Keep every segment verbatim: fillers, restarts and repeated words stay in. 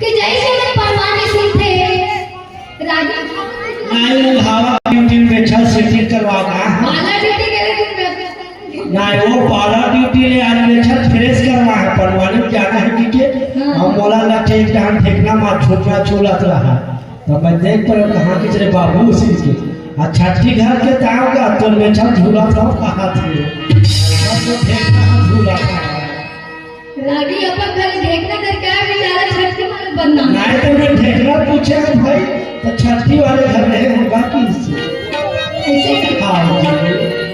कि जैसे मन परवाने सुनथे, रागी नहीं, वो हवा ड्यूटी में छह सेटिंग करवा का है। पाला ड्यूटी करे दिन में। नहीं, वो पाला ड्यूटी ले आज में छह फ्रेश करवा है, परवाने में जाना है कि के? हाँ। हम बोला ना, ठीक ढंग ठेकना मा झूठना चूलत रहा। तो मैं देख पर कहाँ के चले बाबू उसी के। अच्छा, ठीक घर के ताव का तो में छह झूला था, कहा थे। हम तो ठेकना झूला था। रागी अपन घर देखना कर क्या बेचारा छठ के मारे बदनाम। नहीं तो मैं ठेकरा पूछे हैं भाई, तो छठी वाले घर रहे होगा कि इससे? ऐसे ही। हाँ, जी।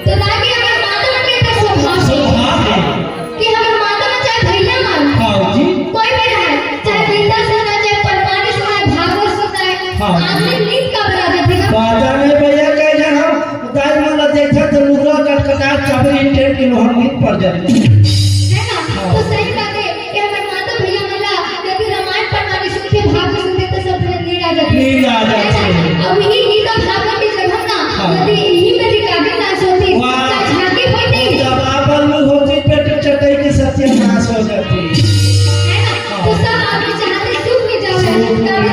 तो रागी अगर माता के तो स्वभाव है स्वभाव है। कि हमर माता में चाहे भैया मन, हाँ, जी। कोई भी रहे, चाहे गीता सुनना, चाहे परमानी सुनना, भागवत सुनना है, हाँ। आदमी नींद का बना देते ना। बाजा में भैया कह जाना, दाई मन ला देखथे त लुगरा कटकटा चबरी टेंट के लोहा नींद पड़ जाथे। है ना? हाँ। तो सही बात है कि हमर माता भैया मन ला यदि रामायण पढ़वानी सुनथे, भागवत सुनथे तो सब नींद आ जाथे। नींद आ जाथे। है ना? अब यही गीता भागवत की जगह ना, हाँ। यदि यही में recording ना होती, वाह। तो झांकी होती। जब आप बंद होती, पेट चटाई के सत्यानाश हो जाती। है ना? हाँ। तो सब आदमी चाहते सुख में जावे, सुख में जावे।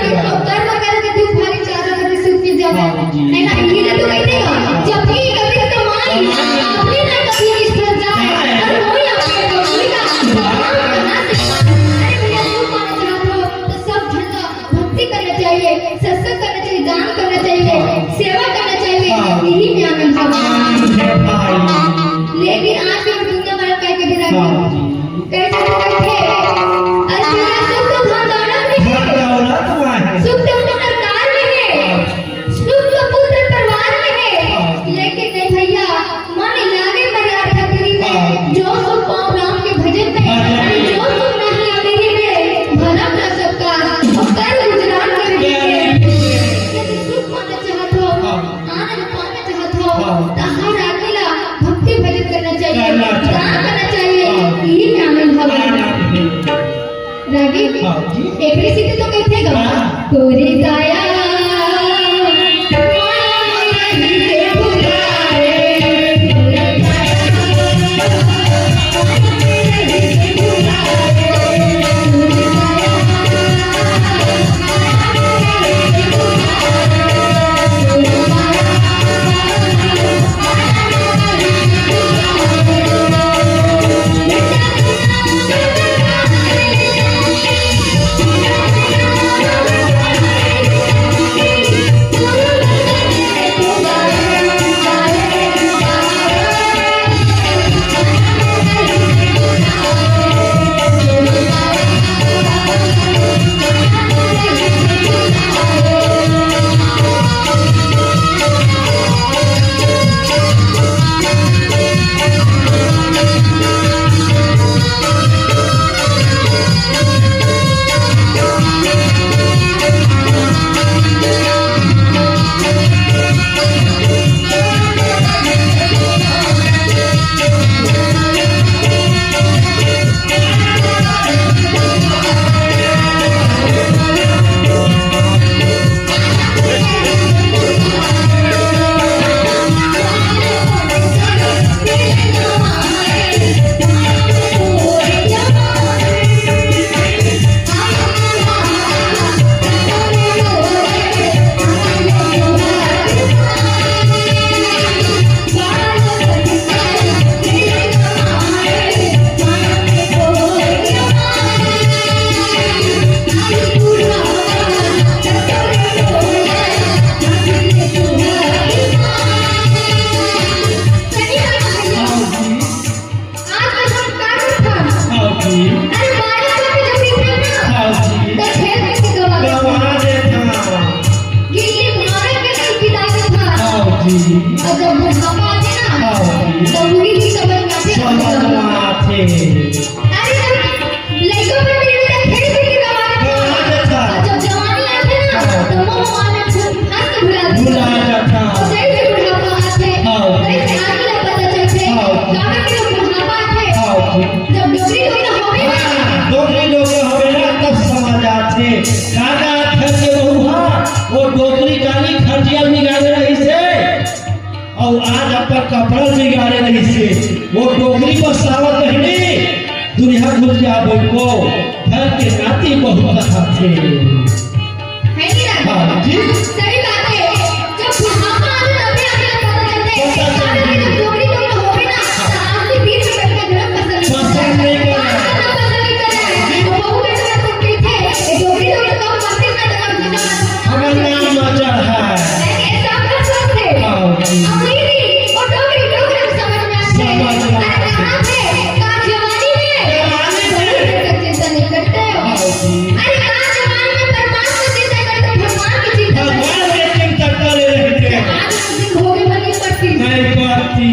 कर्म करके दुख भारी चारों तरफ सुख में जावे। हाँ जी। है ना? यही तो कहते हैं, जब भी कभी कमाई, कमाई। अपने ना कभी निष्फल जाए, हाँ। और कोई अपने कभी का भगवान कहाँ से पाए? अरे भैया, सुख पाना चाहते हो, तो सब झंडा भक्ति करना चाहिए, सत्संग करना चाहिए, दान करना चाहिए, हाँ। सेवा करना चाहिए, हाँ। यही में आनंद है। आनंद है भाई। लेकिन आज के दुनिया वाला कह के बिना हाँ। कह सकते थे, अरे भैया, सुख तो धन दौलत में है। धन दौलत में है। सुख तो अपने कार में है। हाँ। सुख तो पुत्र परिवार में है। हाँ। लेकिन नहीं भैया, मन लागे मर्यादा तेरी में, हाँ। जो सुख पाऊं राम के भजन में, भजन में। जो सुख नहीं तेरी में, भरम न सबका, और कर गुजरान के लिए। यदि सुख पाना चाहत हो, हाँ। आनंद पाना चाहत हो, हाँ। तो हर आदमी ला भक्ति भजन करना चाहिए, करना चाहिए। दान करना चाहिए, हाँ। यही में आनंद भगवान। आनंद है। रागी, हाँ जी। एकरे सेती तो कहिथे गा, हाँ। तोरे दया, आज मैं हम का करथन? हाँ जी। अरे बारिश होके जब भी ना, हाँ जी। तो खेत में से गवा देथन। गवा देथन। गिल्ली मारे के नहीं गिरा देथन। हाँ जी। और जब बुढ़ापा आथे ना, हाँ जी। तो वही भी समझ में आथे। समझ में आथे। अरे जब लइका बन के तो खेत में से गवा देथन। गवा देथन। और जब जवानी आथे ना, हाँ। तो वो वाला हंस के भुला देथन। भुला जाथन। तो सही से बुढ़ापा आथे। हाँ। सही से आदमी ला पता चलथे। हाँ। काबर के बुढ़ापा आथे। हाँ। जब डोकरी डोकरा होवे ना। हाँ, डोकरी डोकरा होवे ना, तब समझ आथे। का का आथे के बहू हा, वो डोकरी काली खटिया बिगाड़े रहिस हे, अउ आज अपन कपड़ा बिगाड़े रहिस हे। वो डोकरी पछतावत रहिस, दुनिया घुस जा बोल को। घर के नाती बहुत कहाथे। है नहीं राजा? हाँ जी। सही बात है। जब बुढ़ापा आवे तभी आदमी को पता चलता है। पता चलता है। जब डोकरी डोकरा होवे ना, तो आदमी बीच में बैठना जरा पसंद नहीं करता। पसंद नहीं करता। पसंद नहीं करता है। जी। तो बहू बेटा सब कहते हैं, "ए, डोकरी डोकरा तो हम करते ना, तो हम करते ना।" हमारा नाम मचा है। नहीं, ऐसा कर सकते। हाँ जी। अंग्रेजी और डोकरी डोकरा समझ में आते हैं। समझ में आते हैं। अरे कहाँ थे? कहाँ जवानी में? जवानी में। बहू बेटा चिंता नहीं करते हो। हाँ जी। अरे, आज जमाने में परमात्मा चिंता करते, भगवान की चिंता करते। भगवान की चिंता करे रहते हैं। आज उस दिन भोगे पर नहीं पड़ती। नहीं पड़ती।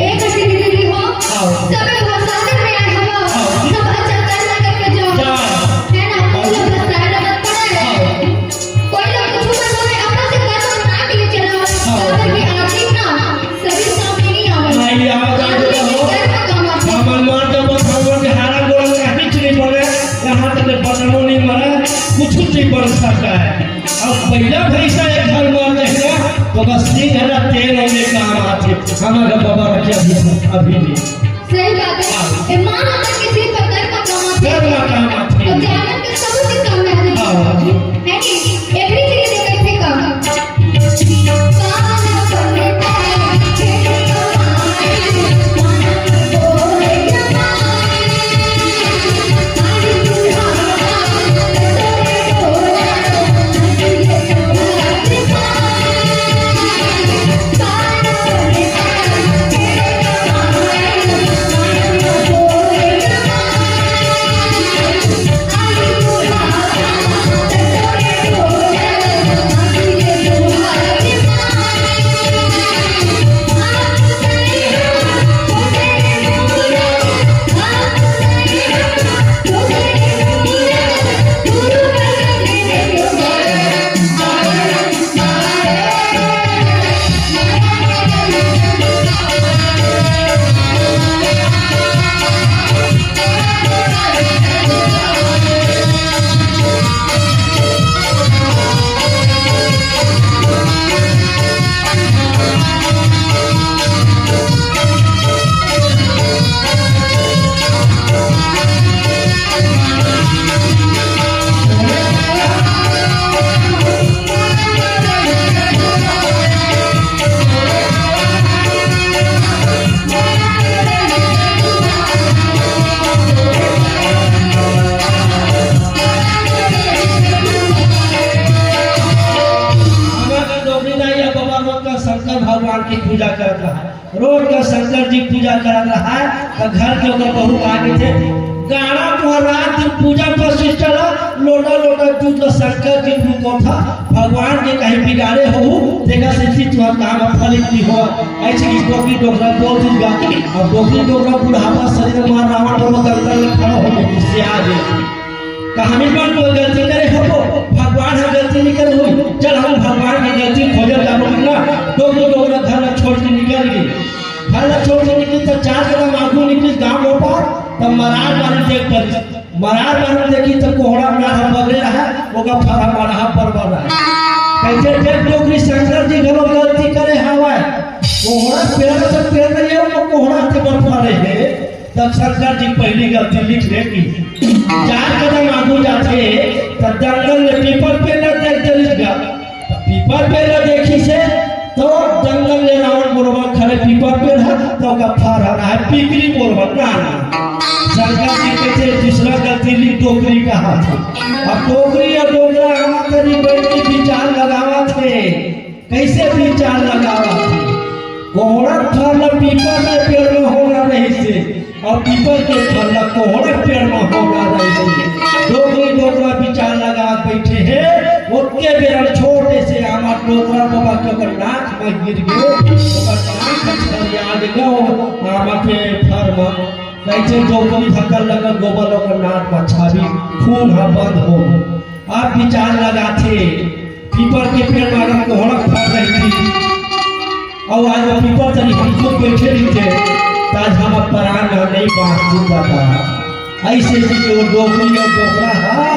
एक दिन दीदी हो, हाँ। सब भवसागर में आए हो, हाँ। सब अच्छा कर्म करके जाओ। जाओ। है ना? कोई लोग भटकाए मत पड़े। हाँ। कोई लोग कुछ मत बोले, अपना से कर्म बना के चलो। हाँ। अगर ये आदमी ना सही काम में नहीं आवे। नहीं आवे, आदमी के कर्म काम आते। हमर माँ जब भगवान के हारा गोड़ में कुछ नहीं बोले, यहाँ तक बदनो नहीं मरा, कुछ नहीं बन सकता है। अब पहला भैंसा एक घर में रहेगा, तो बस तीन हजार तेल होने काम आते। हमारे बाबा रखे अभी, अभी भी। सही बात है। हाँ। ए, माँ हमर के सिर पर कर्म काम आते। कर्म काम आते। और जानत के सब के काम में आते। हाँ, हाँ जी। है कि एवरी के लिए देखे थे काम। हमर डोकरी दाई अब बाबा रोज का शंकर भगवान की पूजा करत रहा, रोज का शंकर जी पूजा करत रहा, तो घर के ओकर बहू आगे थे, गाड़ा तो रात दिन पूजा पर सिस्टर, लोटा लोटा दूध ला शंकर जी को था, भगवान के कहीं बिगाड़े हो, देखा से चीज तुम्हारा काम अब फलित नहीं हो, ऐसे की डोकरी डोकरा बोल दूंगा। अब डोकरी डोकरा बुढ़ापा शरीर मार रावण पर मकर कर खड़ा हो गया, इससे आ गया। कहानी पर कोई गलती करे हो, भगवान हम गलती नहीं करे हुई। चल हम भगवान की गलती खोजल जाबो ना, डोकरी डोकरा घर ला छोड़ के निकल गई। घर ला छोड़ के निकली तो चार कदम आगू निकली गाँव में पार, तब मरार बारी देख पड़ी। मरार बारी देखी तो कोहड़ा नार बगले रहा, ओका फरा मरहा पर बन रहा। कैसे जब डोकरी शंकर जी घलो गलती करे हवाए, कोहड़ा पेड़ से पेड़ नहीं है, वो कोहड़ा से बड़ फरे है। तब शंकर जी पहली गलती लिख ले की चार कदम आगू जाथे, तब जंगल में पीपल पेड़ न देख जलिस गा। तब पीपल पेड़ न देखी से, तो जंगल में रावण बोलबा खड़े पीपल पेड़ है, तो का फर हरा है, पिपरी बोलबा ना ना। शंकर जी कहते दूसरा गलती लिख डोकरी का हाथ। अब डोकरी या डोकरा आमा करी बैठ के विचार लगावा थे। कैसे विचार लगावा थे? कोहड़ा फल पीपल के पेड़ में होना नहीं से, और पीपल के फल कोहड़ा पेड़ में होना नहीं से। डोकरी डोकरा विचार लगा बैठे हैं, ओतके बेर छोटे से आमा डोकरा बाबा के ओकर नाक में गिर गए, ओकर नाक में छरिया गए, आमा के फर में कैसे डोकरी धक्का लगा, गोबर ओकर नाक में छाबी, खून हा बंद हो। अब विचार लगा थे, पीपल के पेड़ में अगर कोहड़ा फर रही थी, और आज वो पीपल तनी हम खुद बैठे रही थे, तो आज हम प्राण में नहीं बांच जिंदा था। ऐसे जी के वो डोकरी और डोकरा हा,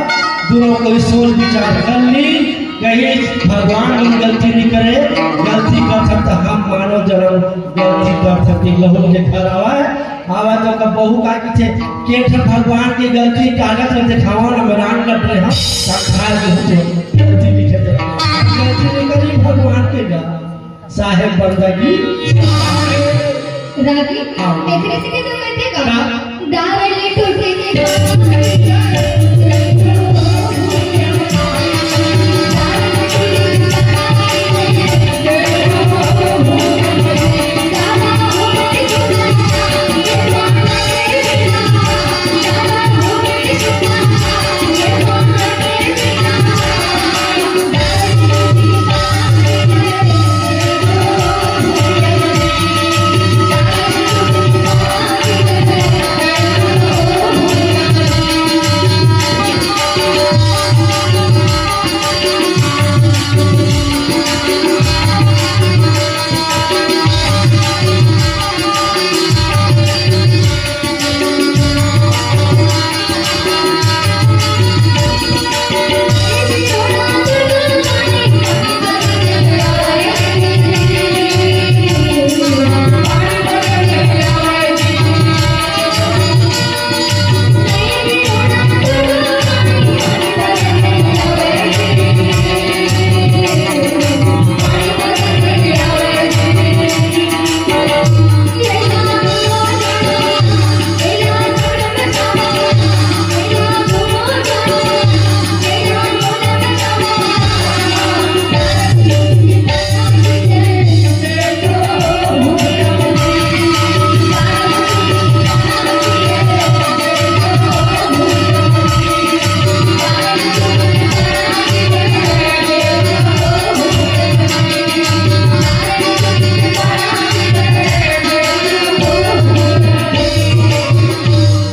दोनों कोई सोच विचार कर ली, कहीं भगवान हम गलती नहीं करे, गलती कर सकता हम मानव जन्म गलती कर सकते, लहू के घर आवा है, आवा तो का बहू का कथे, के ठन भगवान के गलती कागज में देखावा ना, मैं राम लड़ रहे हम, सब खा के होते, गलती लिखे थे। गलती नहीं करी भगवान के गा, साहेब बंदगी। रागी, हाँ। एकरे से के तो कहते का? का? डावली टूटे के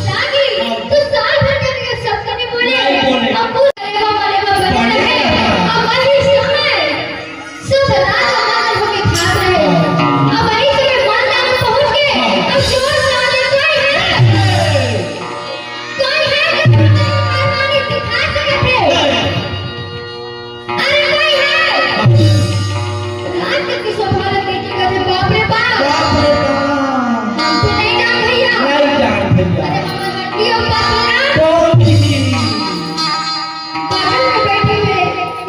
रागी, तू साल भर के लिए शब्द नहीं बोले। नहीं बोले। अब पूरा लेवा वाले में बने रहे। अब वही समय शुभ रात हमारे होके खास रहे। अब वही समय मन तक पहुंच के अब जोर से आवाज कोई है? कोई है जो मेहरबानी दिखा सकते? अरे कोई है? रात के किशोर वाला बेटी का थे, बाप रे बाप। बाप रे बाप। हम तो नहीं जान भैया। नहीं जान भैया। अरे बाबा, लड़की और बाप रे। कौन सी? बगल में बैठे हुए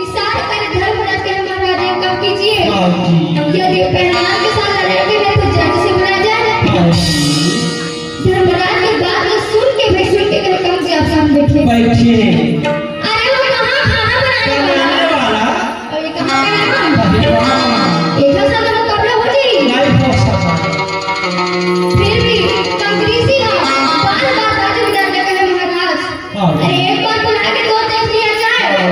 इशारा करे धर्मराज के, महाराज, एक काम कीजिए। हाँ जी। यदि पहलवान के साथ लड़ाई में तो जज से बुलाया जाए। हाँ जी। धर्मराज की बात को सुन के भाई, सुन के कहे, कम से आप सामने बैठिए। बैठिए। अरे वो कहाँ खाना बनाने वाला? बनाने वाला। और ये कहाँ का है? अरे वाह। एक साथ मुकाबला हो जाएगी। नहीं हो सकता। फिर भी कंग्रेसी है, बार बार राजू विराट ने कहे, महाराज, हाँ। अरे एक बार बुला के तो देख लिया जाए। हाँ।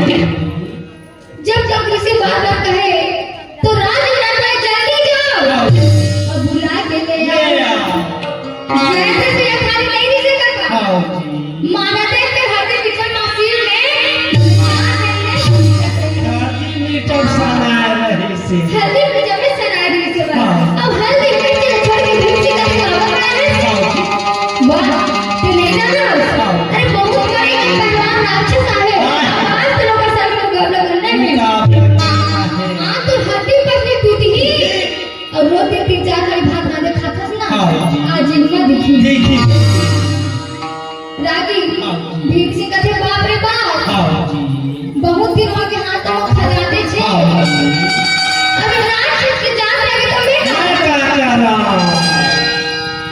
जब कंग्रेसी बार बार कहे तो राजू विराट भाई जल्दी जाओ। हाँ। और बुला के ले आओ। ले आओ। जैसे से ये खाली नहीं रह सकता। हाँ जी। माना देख के हर दिन पिछल मासिल में हल्दी मिर्च और सनाए रहे से। हल्दी मिर्च में सनाए रहे से। हाँ। अब हल्दी मिर्च छोड़ के मिर्ची का स्वागत है। हाँ। वाह, तू ले जा ना। हाँ। अरे, बहुत बड़े एक पहलवान राक्षस आए। हाँ। आज तो लोग का साथ मुकाबला करना है। मुकाबला करना है। हाँ, तो हड्डी पसली टूटी ही। और रोज दिन तीन चार कड़ी भात रांधे खाथस ना। हाँ। आज इतना दिखी। देखी। रागी, हाँ। भीम सिंह कथे, "बाप रे बाप।" हाँ जी। बहुत दिन हो गए, हाथ तो खजाते छे। हाँ जी। अगर राक्षस के जान लगे तो मैं मैं का करा?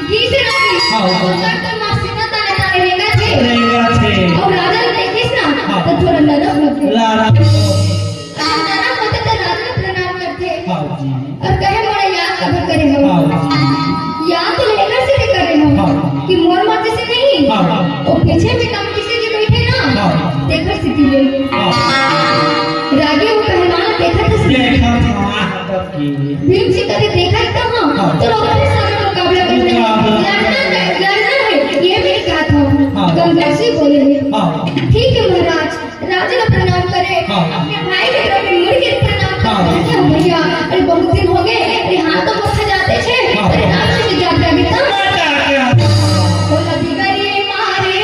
गीत रागी। हाँ। तो कर तो मासीना ताने ताने रेंगा छे। रेंगा छे। और राजा ने देखिस ना, हाँ। तो थोड़ा नरम हो गया। लारा। अगर नरम होते तो राजा ने प्रणाम करते। हाँ जी। और कहे, "मोला याद काबर करे हो?" हाँ जी। याद तो लेकर से भी करे हो हाँ। कि मोर मर्जी से नहीं। हाँ। वो पीछे में कम किसी जी बैठे ना, हाँ। देखा से दिए। हाँ। रागी वो पहलवान देखा था से। देखा था, हाँ, तब की। भीम से कभी देखा ही तो हाँ। हाँ। तो लोगों के सामने मुकाबला करना है। मुकाबला। लड़ना है, लड़ना है, ये भी कहा था। हाँ। गंभीर से बोले। हाँ। ठीक है महाराज, राजा का प्रणाम करे, हाँ। अपने भाई के तरफ मुड़ के प्रणाम हाँ। करे। भैया, अरे बहुत दिन हो गए, अरे हाथ तो बहुत खजाते छे, हाँ। अरे राजा की यात्रा भी तब। वो नदी गरी मारे।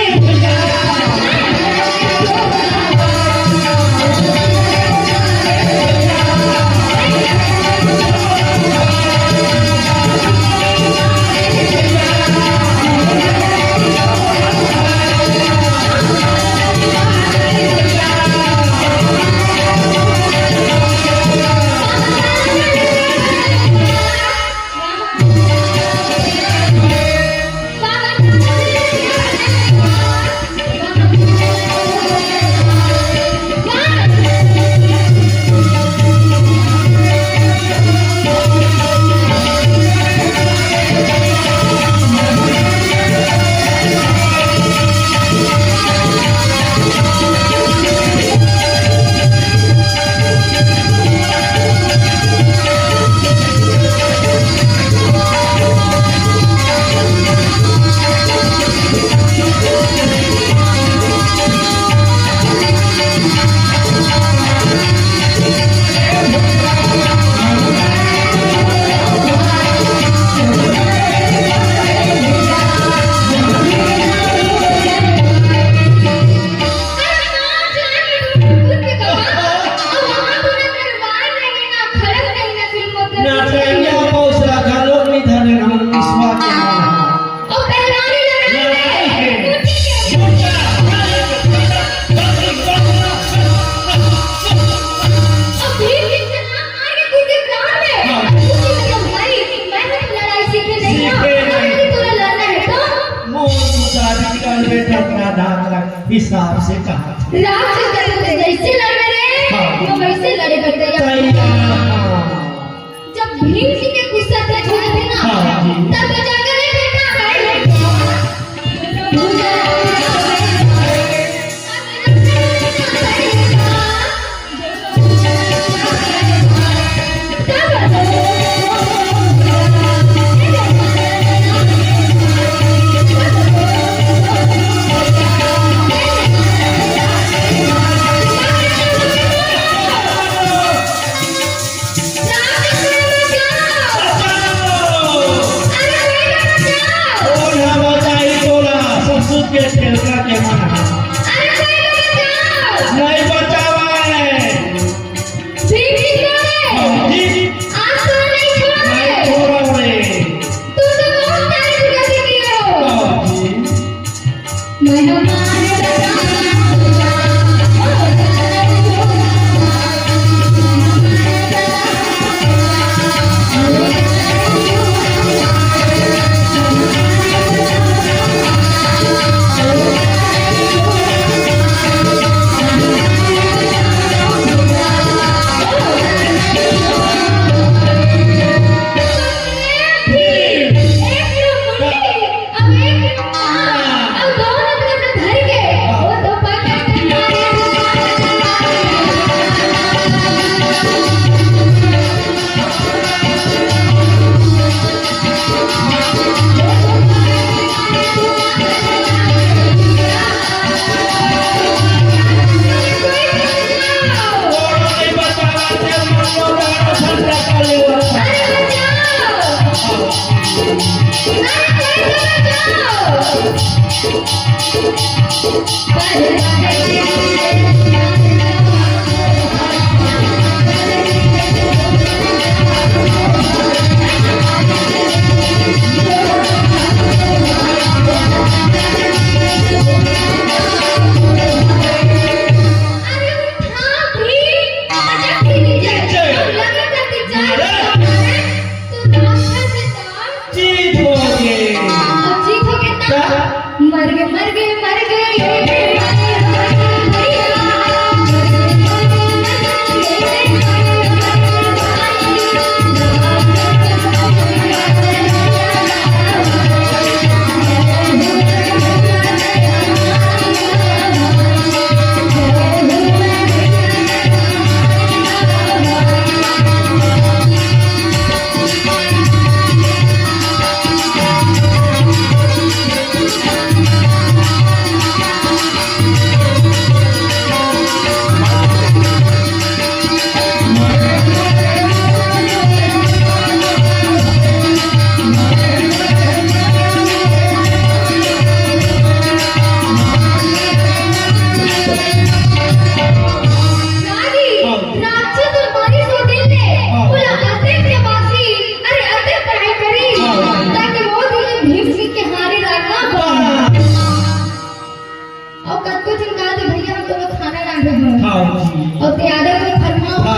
अउ ते आदर में फरमाओ हाँ।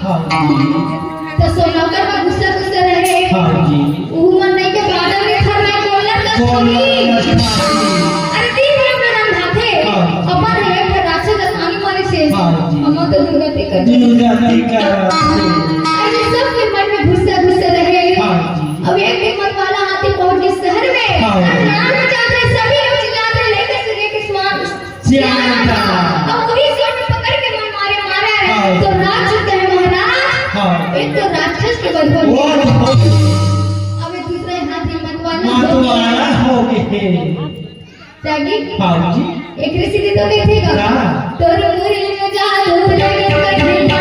हाँ। हाँ जी। त सोनौकर में गुस्सा गुस्सा रहे। हाँ जी। उहू मन नहीं के बादल में फरमाए बोलना त बोलना सुनी। त सुनी। अरे दिन भर में रंधाथे। हाँ। अपन एक राक्षस आनी मारे से। हाँ जी। हम तो दुर्गति कर। दुर्गति कर। अरे सबके मन में गुस्सा गुस्सा रहे। हाँ जी। अब एक दिन मतवाला हाथी पहुंच गए शहर में। हाँ। और नाम जाते सभी लोग चिल्लाते लेके सुने के स्वान सियान था। अब वही सोट पकड़ के मन मारे मारा है। हाँ। तो राज चुके हैं महाराज। हाँ। एक तो राक्षस के बंधुआ वो तो अब एक दूसरे हाथ में मतवाला हो गए। मतवाला हो गए। जागी? हाँ जी। एक ऋषि जी तो कहते हैं हाँ। तोर मुरली में जादू लगे कठिन।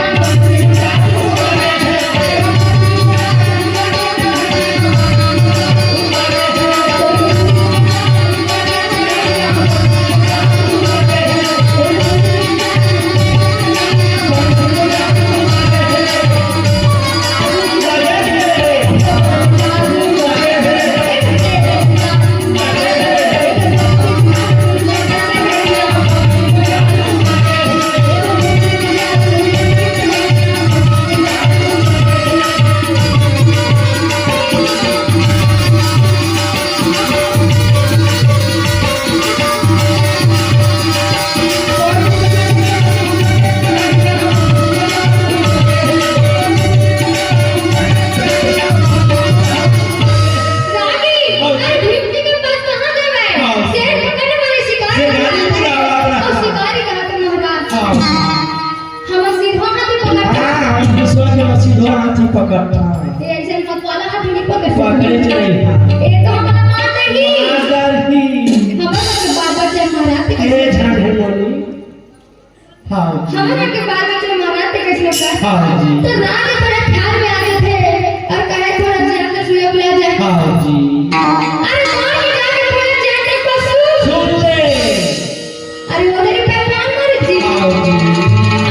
रानी, अरे भीम जी के पास कहाँ जावे? हाँ। शेर पकड़ने वाले शिकारी शिकारी कहाँ? बुलावा रहा। और शिकारी कहाँ के महाराज? हाँ। हम सीधो हाथी पकड़ता। हाँ, हम दूसरा के सीधो हाथी पकड़ता। ये ऐसे मतवाला हाथी नहीं पकड़ सकते। पकड़े च नहीं। ये तो हमारा मार देगी। मार देगी। हमारे सबके बार बार जय महाराज के ये झांझे बोली। हाँ जी। हमन के बारे में जो महाराज के कैसे लगता है? हाँ जी। तो राज बड़ा ख्याल में आ गए थे और कहे थोड़ा ध्यान से सुनिए, बुला जाए। हाँ जी। अरे कौन के जाके थोड़ा ध्यान से पशु? सुन ले। अरे उधर ही पहलवान मर जी। हाँ जी।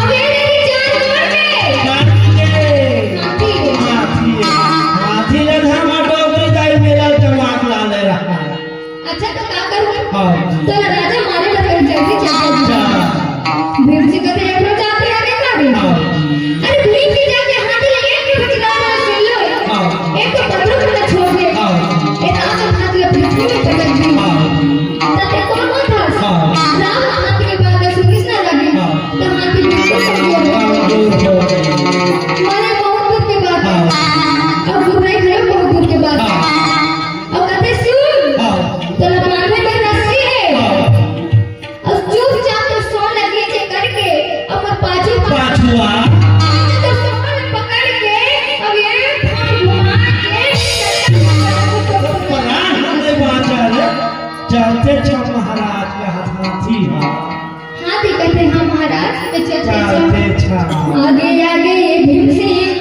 अब ये नहीं जान कौन के? हाथी के। हाथी। हाथी। हाथी ने धर्मा डोकरी दाई मेला जमात ला ले रहा है। अच्छा, तो का करूँ? हाँ जी। तो राजा मारे बर कहीं जल्दी चल जाओ। जा। भीम जी कहते हैं, "अपना जाते आगे का रे?" हाँ जी। अरे, भीम जी जाके हाथी लगे कि बचला रहा, सुन लो। हाँ। एक तो पत्थर को ना छोड़ दे। हाँ जी। एक आग हाथ लगे, पृथ्वी में पटक दी। हाँ जी। तब तक कौन कौन था? हाँ। राम हाथी के बात में सुनिस ना लगे। हाँ। तो हाथी बिल्कुल कमजोर हो गया। कमजोर हो गया। मारे बहुत दूर के बात है। हाँ। अब दूर नहीं गए, बहुत दूर के बात है। हाँ। अउ कहते सुन, हाँ। तोला बांधे बर रस्सी हे। हाँ। अउ चुपचाप तो सो लगे जे करके, अउ मैं पाछू पाछू पाछू आ। तो सो पकड़ के, अब ये ठाम घुमा के, परान हमरे बांचा रे, चलते छ महाराज के हाथ हाथी हा। हाथी कहते, "हाँ महाराज, मैं चलते चलते छ।" छ। आगे आगे ये भीम सिंह।